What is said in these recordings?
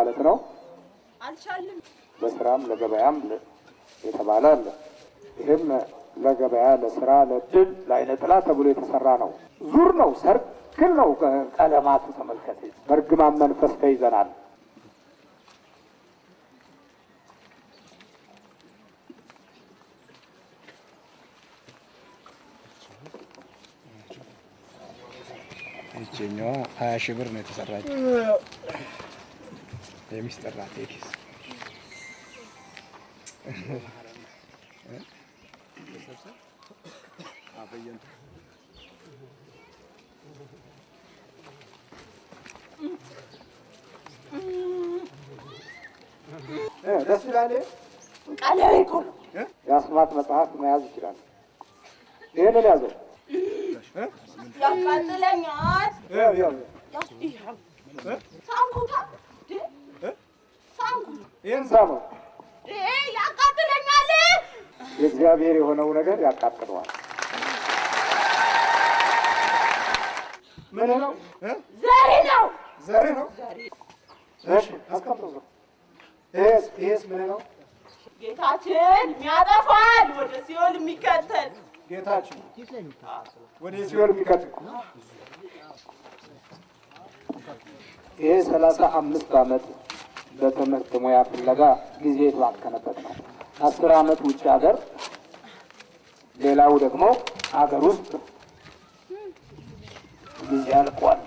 ማለት ነው። ለስራም ለገበያም የተባለ አለ። ይህም ለገበያ ለስራ ለድል ለአይነ ጥላ ተብሎ የተሰራ ነው። ዙር ነው፣ ሰርክል ነው። ቀለማቱ ተመልከት። በእርግማን መንፈስ ተይዘናል። ይችኛዋ 20 ሺህ ብር ነው የተሰራችው። የሚስጥር ናት። የኪስ ደስ ይላል። የአስማት መጽሐፍ መያዝ ይችላል። ይህንን ያዘው። ያቃጥለኛል። ይህን ሳመው። ያቃጥለኛል። የእግዚአብሔር የሆነው ነገር ያቃጥለዋል። ምን ነው? ዘሪ ነው። ዘሪ ነው። እሺ አስቀምጠው። ይሄስ ምን ነው? ጌታችን የሚያጠፋን ወደ ሲኦል የሚከተል ጌታችን ወደ ሲኦል የሚከተል ይሄ 35 ዓመት በትምህርት ሙያ ፍለጋ ጊዜ የተባከነበት ነው። 10 ዓመት ውጭ ሀገር፣ ሌላው ደግሞ ሀገር ውስጥ ጊዜ አልቋል።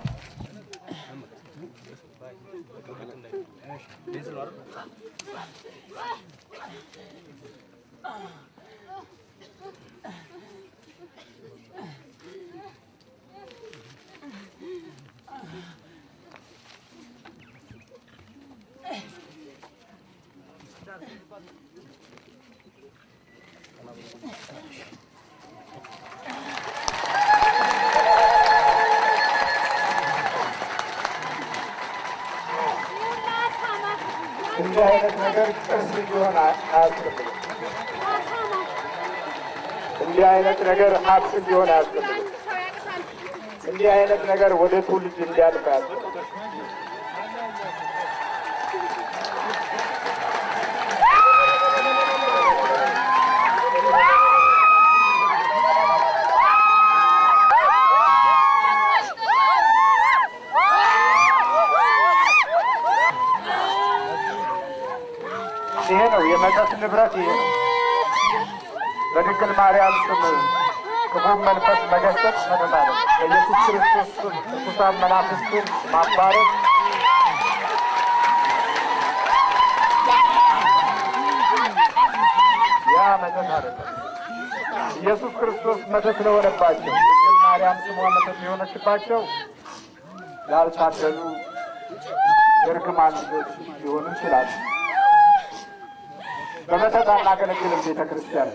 እንዲህ አይነት ነገር ቅርስ እንዲሆን አያስፈልግም። እንዲህ አይነት ነገር ሀብት እንዲሆን አያስፈልግም። እንዲህ አይነት ነገር ወደ ትውልድ እንዲያልፍ አያስፈልግም። ይሄ ነው የመጠጥ ንብረት። ይሄ ነው በድንግል ማርያም ስም ክፉን መንፈስ መገሰጽ መጠጥ አለ። በኢየሱስ ክርስቶስ ስም ርኩሳን መናፍስትን ማባረር ያ መተት አይደለም። ኢየሱስ ክርስቶስ መተት ለሆነባቸው፣ ድንግል ማርያም ስሟ መተት የሆነችባቸው ያልታደሉ የእርግማን ልጆች ሊሆኑ ይችላሉ። በመተት አናገለግልም ቤተ ክርስቲያን።